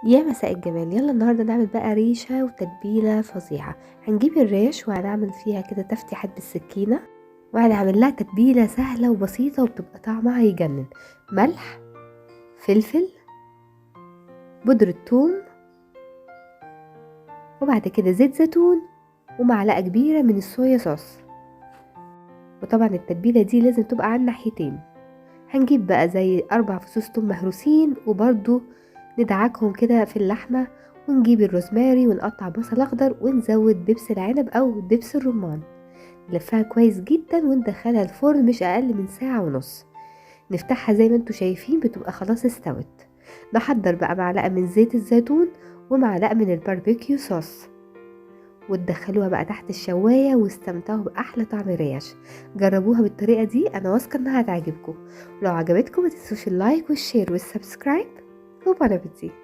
يا مساء الجمال. يلا النهارده نعمل بقى ريشة وتتبيلة فظيعة. هنجيب الريش وهنعمل فيها كده تفتيحات بالسكينة، وهنعمل لها تتبيلة سهلة وبسيطة وبتبقى طعمها يجنن. ملح، فلفل، بودرة ثوم، وبعد كده زيت زيتون، ومعلقة كبيرة من الصويا صوص. وطبعا التتبيلة دي لازم تبقى على الناحيتين. هنجيب بقى زي 4 فصوص ثوم مهروسين، وبرضو ندعكهم كده في اللحمة، ونجيب الروزماري ونقطع بصل أخضر، ونزود دبس العنب أو دبس الرمان. نلفها كويس جدا وندخلها الفرن مش أقل من ساعة ونص. نفتحها زي ما انتوا شايفين بتبقى خلاص استوت. نحضر بقى معلقة من زيت الزيتون ومعلقة من ال barbecue sauce، وتدخلوها بقى تحت الشواية واستمتعوا بأحلى طعم ريش. جربوها بالطريقة دي، أنا واثقة إنها هتعجبكم. ولو عجبتكم ما تنسوش ال like وال share وال subscribe، و bon appétit.